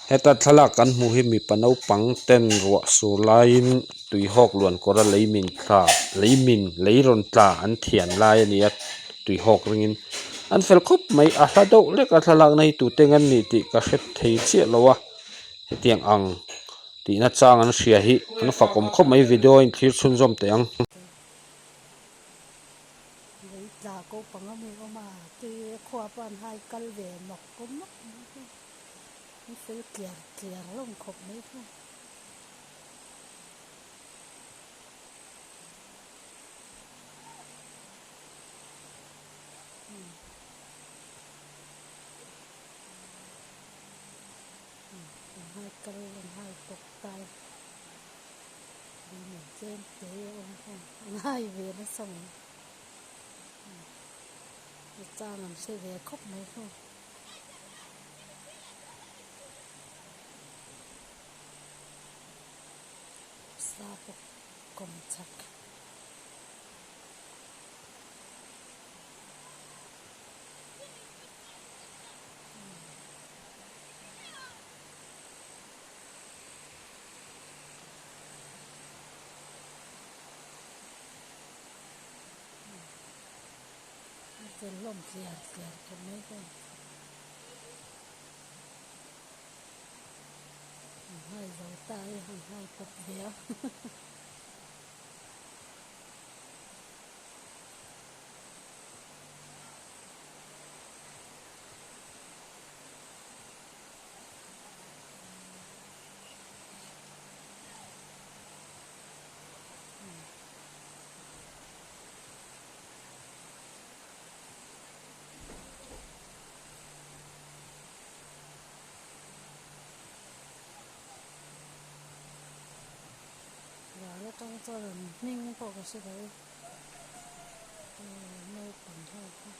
Heta thlalak kan hmuh hi mipa naupang ten ruah sur laiin tui hawk luan kawr a lei min tla lei min lei rawn tla an thian lai a ni a tui hawk ringin an fel khawp mai a hla deuh hlek a thlalakna hi tute nge an nih tih ka hre thei chiah lo a hetiang ang tihna chang an hria hi an fakawm khawp mai video a inthlir chhunzawm teh ang. Lei tla ko panga mi awm a tui khua pawh an hai kal ve mak mak mai kha. An fel tliar tliar hlawm khawp mai kha. An hai kal an hai tawk tai lui nei tlem te a awm kha an hai ve nasa mai. Chang an hre ve khawp mai kha. Sa pawh kawm chak. A fel hlawm tliar tliar khawp mai kha. An hai zo ta e, an hai pawp ve a. Ral atang chuan an hming pawh ka hre lo e naupang ho kha.